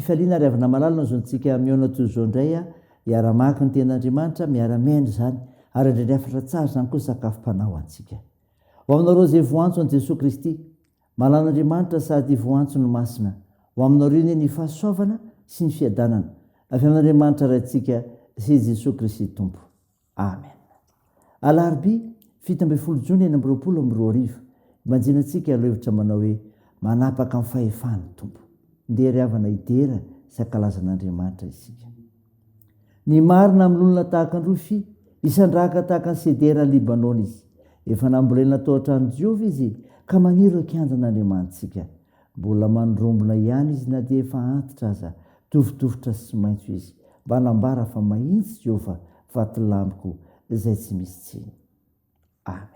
Am-pifaliana ry havana malala no azontsika mihaona toy izao indray a, hiara-mamaky ny tenin'Andriamanitra, miara-mihaino izany, ary handray ny hafatra tsara izany koa sakafom-panahy ho antsika. Ho aminareo izay voantso an'i Jesoa Kristy, malan'Andriamanitra sady voantso ny Masina, ho aminareo anie ny fahasoavana sy ny fiadanana avy amin'Andriamanitra Raintsika sy i Jesoa Kristy Tompo. Amen. Alarobia, 17 jona 2026, Ibanjina antsika lohevitra manao hoe Manapaka amin'ny fahefan'ny Tompo. Ndeha ry havana hidera sy hankalaza an'Andriamanitra isika. Ny marina milolona tahaka ny rofia, hisandrahaka tahaka ny sedera any Libanona izy. Efa nambolena tao an-tranon'i Jehovah izy, ka maniry eo an-kianjan'Andriamanitsika. Mbola mandrombona ihany izy na dia efa antitra aza, tovotovotra sy maitso izy, mba hanambara fa mahitsy Jehovah, vatolampiko izay tsy misy tsiny. Amen.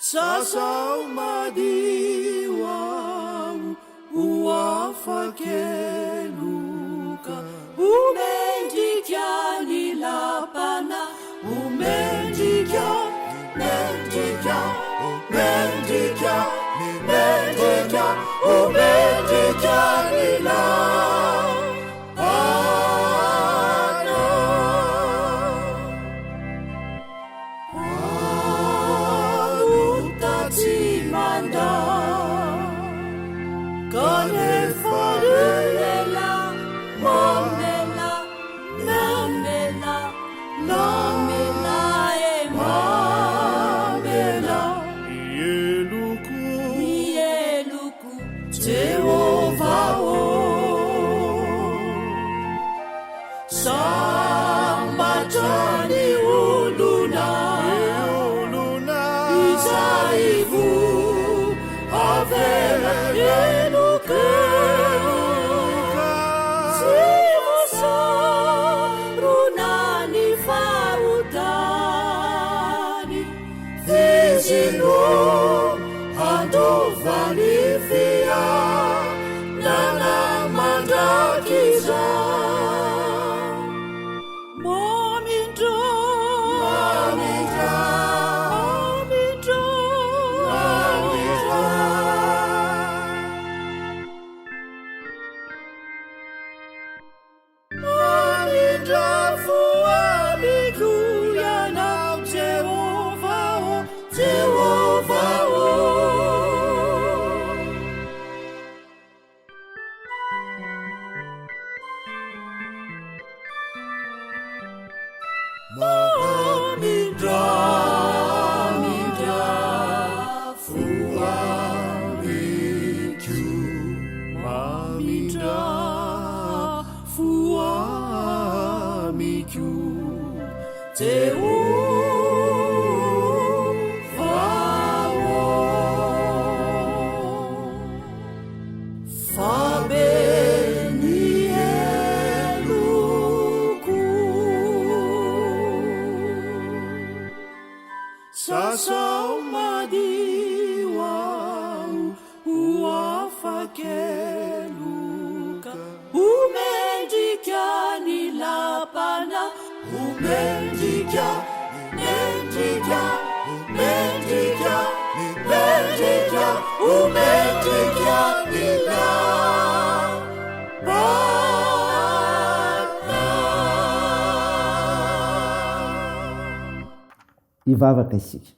Sasao madio aho ho afa-keloka. Ho mendrika ny lapana, ho mendrika, mendrika, mendrika, mendrika, ho mendrika ny lapana. Mpanota tsy mandà, kanefa ela mamela, mamela, mamela e mamela. Ny heloko, ny heloko, Jehovah ô. Sambatra ny olona izay voavela heloka sy voasarona ny fahotany. Izy no handova ny fiainana mandrakizay. Mamindra, mamindra, mamindra, mamindra. Mamindra fo amiko Ianao, Jehovah ô, Jehovah ô. Mamindra, mamindra fo amiko, mamindra fo amiko, Jehovah ô. Fa be ny heloko. Sasao madio aho ho afa-keloka. Ho mendrika ny lapana, ho mendrika, mendrika, mendrika, mendrika, ho mendrika ny lapana. Hivavaka isika.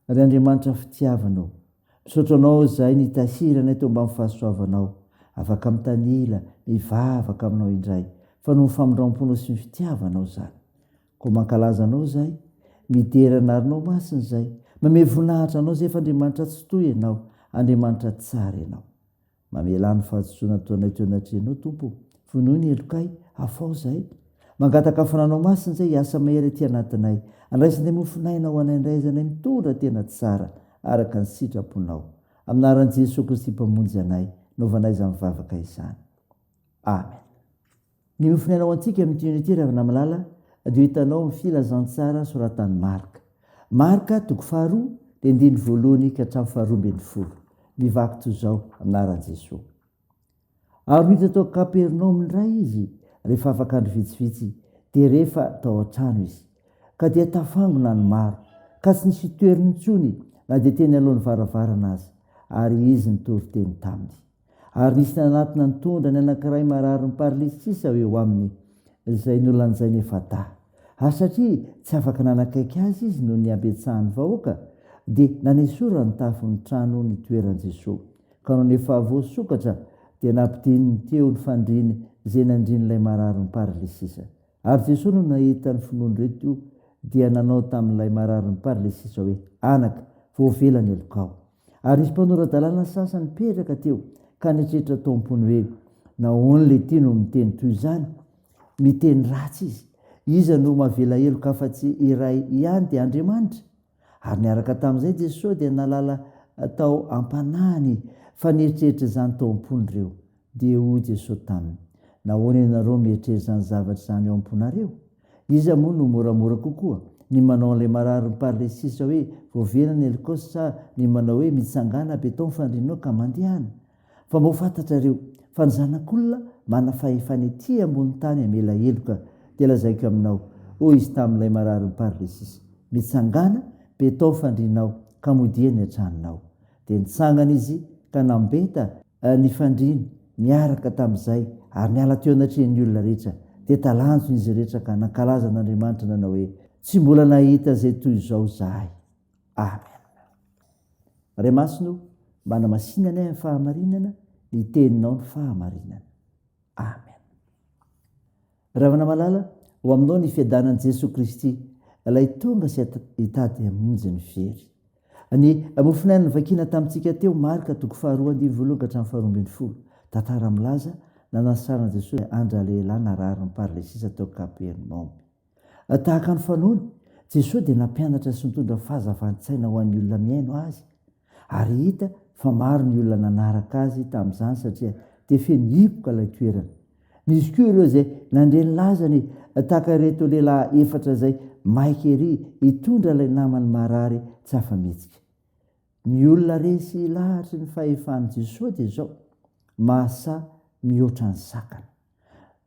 Ry Andriamanitra fitiavana ô, misaotra Anao izahay nitahiry anay teo ambany fahasoavanao, afaka mitanila, mivavaka Aminao indray, fa noho ny famindramponao sy ny fitiavanao izany. Koa mankalaza Anao izahay, midera anarinao masina izahay, mamehy voninahitra Anao izay fa Andriamanitra Tsitoha Ianao, Andriamanitra tsara Ianao. Mamelà ny fahadisoana ataonay teo anatrehanao, Tompo ô. Vonoy ny helokay, afaho izahay. Mangataka fananao masina izay hiasa mahery aty anatinay. Andraisanay mofon'aina ho anay indray izanay mitondra tena tsara araka ny sitraponao. Amin'ny anaran'i Jesoa Kristy Mpamonjy anay, naovanay izany vavaka izany. Amen. Ny mofon'aina ho antsika amin'ity anio ity ry havana malala dia ho hitanao amin'ny filazantsara soratan'i Marka. Marka toko faharoa dia andininy voalohany ka hatramin'ny faharoa ambinifolo. Mivaky toy izao amin'ny anaran'i Jesoa. Ary niditra tao Kapernaomy indray izy rehefa afaka andro vitsivitsy, dia re fa tao an-trano izy. Ka dia tafangona ny maro, ka tsy nisy hitoeriny intsony na dia teny alohan'ny varavarana aza, ary izy nitory teny taminy. Ary nisy nanatona nitondra ny anankiray mararin'ny paralysisa ho eo aminy, izay nolanjainy efa-dahy. Ary satria tsy afaka nanakaiky azy izy noho ny habetsahan'ny vahoaka, dia nanesorany ny tafon'ny trano nitoeran'i Jesoa. Ka nony efa voasokatra, dia nampidininy teo ny fandriany izay nandrian'ilay mararin'ny paralysisa. Ary Jesoa nony nahita ny finoan'ireto dia nanao tamin'ilay mararin'ny paralysisa hoe, Anaka, voavela ny helokao. Ary nisy mpanora-dalàna sasany nipetraka teo ka nieritreritra tao am-pony hoe, Nahoana ilay no miteny toy izany? Miteny ratsy izy. Iza no mahavela heloka afa-tsy iray ihany, dia Andriamanitra? Ary niaraka tamin'izay Jesoa dia nahalala tao am-panahiny fa nieritreritra izany tao am-pony ireo. Dia hoy Jesoa taminy, Nahoana ianareo mieritreritra izany zavatra izany ao am-ponareo? Iza moa no moramora kokoa, ny manao an'ilay mararin'ny paralysisa hoe voavela ny helokao sa ny manao hoe mitsangàna betao ny fandrianao ka mandehana? Fa mba ho fantatrareo fa ny Zanak'olona manana fahefana ety ambony tany hamela heloka, dia lazaiko aminao, hoy izy tamin'ilay mararin'ny paralysisa, mitsangàna, betao ny fandrianao, ka modia ny an-tranonao. Dia nitsangana izy ka nambeta ny fandriany niaraka tamin'izay, ary niala teo anatrehan'ny olona rehetra. Dia talanjona izy rehetra ka nankalaza an'Andriamanitra nanao hoe, Tsy mbola nahita izay toy izao izahay. Amen. Ray Masina o, mba anamasina anay amin'ny fahamarinana, ny teninao ny fahamarinana. Amen. Ravana malala, ho aminao ny fiadanan'i Jesoa Kristy, ilay tonga sy hitady hamonjy ny very. Ny mofonaina novakiana tamintsika teo, Marka toko faharoa andininy voalohany ka hatramin'ny faharoa ambinifolo. Tantara milaza, nanasitranan'i Jesoa an-dralehilahy nararin'ny paralysisa tao Kapernaomy. Tahaka ny fanaony, Jesoa dia nampianatra sy nitondra fahazavan-tsaina ho an'ny olona mihaino Azy. Ary hita fa maro ny olona nanaraka Azy tamin'izany satria dia feno hipoka ilay toerana. Nisy koa ireo izay nandre ny lazany tahaka ireto lehilahy efatra izay maika ery hitondra ilay namany marary tsy afa-mihetsika. Ny olona resy lahatry ny fahefan'i Jesoa dia izao, mahasahy mihoatra ny sakana.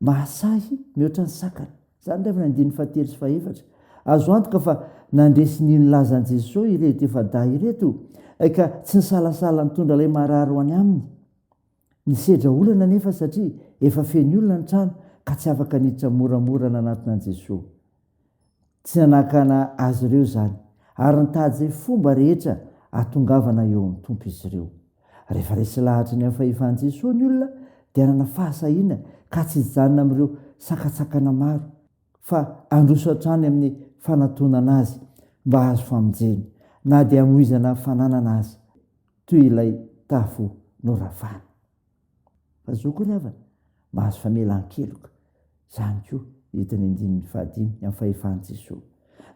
Mahasahy mihoatra ny sakana. Izany indray vao ny andininy fahatelo sy fahefatra. Azo antoka fa nandresy nino lazan'i Jesoa ireto efa-dahy ireto ka tsy nisalasala nitondra ilay marary ho any aminy. Nisedra olana anefa satria efa feno olona ny trano ka tsy afaka niditra moramora nanatona an'i Jesoa. Tsy nanakana azy ireo izany, ary nitady izay fomba rehetra hahatongavana eo amin'ny Tompo izy ireo. Rehefa resy lahatra ny amin'ny fahefan'i Jesoa ny olona dia hanana fahasahiana ka tsy hijanona amin'ireo sakantsakana maro fa handroso hatrany amin'ny fanatonana Azy mba hahazo famonjena na dia hamoizana fananana aza. toy ilay tafo noravana. Fa zao koa ry havana, mahazo famelan-keloka. Izany koa eto ny andininy fahadimy amin'ny fahefan'i Jesoa.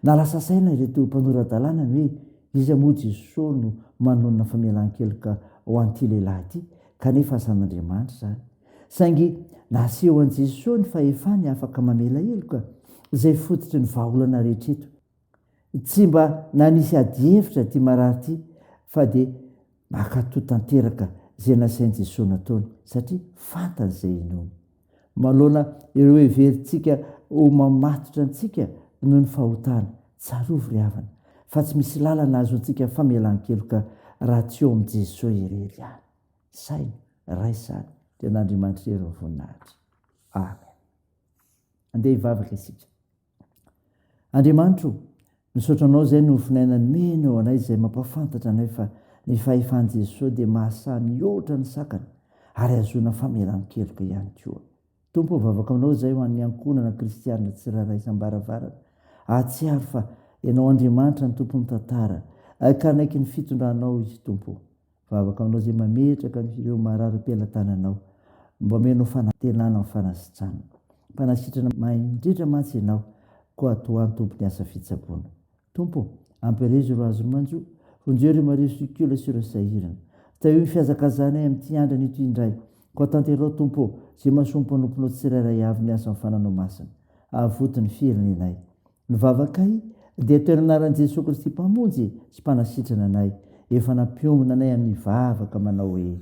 Na lasa saina ireto mpanora-dalàna ny hoe iza moa Jesoa no manonona famelan-keloka ho an'ity lehilahy ity, kanefa asan'Andriamanitra izany. Saingy naseho an'i Jesoa ny fahefany afaka mamela heloka, izay fototry ny vahaolana rehetra eto. Tsy mba nanisy adihevitra ity marary ity fa dia mankatò tanteraka izay nasain'i Jesoa nataony satria fantany izay inoany. Manoloana ireo heverintsika ho mamatotra antsika noho ny fahotana, tsarovy ry havana fa tsy misy lalana ahazoantsika famelan-keloka raha tsy eo amin'i Jesoa irery ihany. Saino, raiso izany, dia an'Andriamanitra irery ny voninahitra. Amen. Andeha hivavaka isika. Andriamanitra o, misaotra Anao izay nofonaina nomena anay izay mampahafantatra anay fa ny fahefan'i Jesoa dia mahasahy mihoatra ny sakana ary ahazoana famelan-keloka ihany koa. Tompo o, vavaka aminao izay ho an'ny ankohonana kristiana tsirairay isam-baravarana hahatsiaro fa Ianao Andriamanitra ny Tompon'ny tantara ka hanaiky ny fitondranao izy Tompo o. Vavaka aminao izay mametraka ny ireo marary am-pelatananao mba omenao fanantenana amin'ny fanasitranana. Mpanasitrana mahay indrindra mantsy ianao, koa tohano Tompo ny asa fitsaboana. Tompo ô, ampirezo ireo azon'ny manjo, vonjeo ireo marivo sy kiola sy ireo sahirana. Tahio ny fihazakazahanay amin'ity andro anio ity indray. Koa tanterao, Tompo ô, izay mahasoa ny mpanomponao tsirairay avy ny asan'ny Fananao Masina. Avoty ny firenenay. Ny vavakay dia toy ny anaran'i Jesoa Kristy Mpamonjy sy Mpanasitrana anay, efa nampiombona anay amin'ny vavaka manao hoe,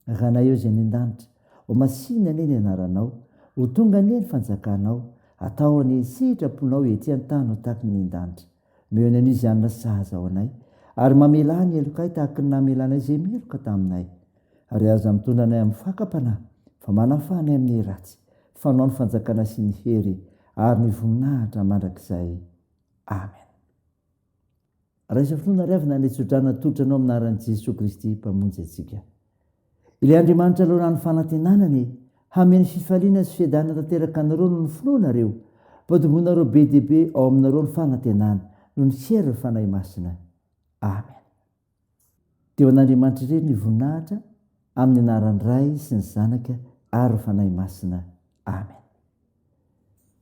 Ranay eo izay any an-danitra, ho masina anie ny anaranao, ho tonga anie ny fanjakanao, atao anie ny sitraponao ety an-tany ho tahaky ny any an-danitra. Omeo ny anio izay hanina sahaza ho anay, ary mamelà ny helokay tahaky ny namelanay izay meloka taminay. Ary aza mitondra anay amin'ny fakam-panahy, fa manafaha anay amin'ny ratsy, fa Anao ny fanjakana sy ny hery ary ny voninahitra mandrakizay. Amen. Raiso finoana ry havana ny tsodrano atolotra anao amin'ny anaran'i Jesoa Kristy Mpamonjy antsika. Ilay Andriamanitra loharanon'ny fanantenana anie hameno fifaliana sy fiadanana tanteraka anareo noho ny finoanareo, mpadombonareo be dia be ao aminareo ny fanantenana noho ny herin'ny Fanahy Masina. Amen. Dia ho an'Andriamanitra irery ny voninahitra amin'ny anaran'ny Ray sy ny Zanaka ary ny Fanahy Masina. Amen.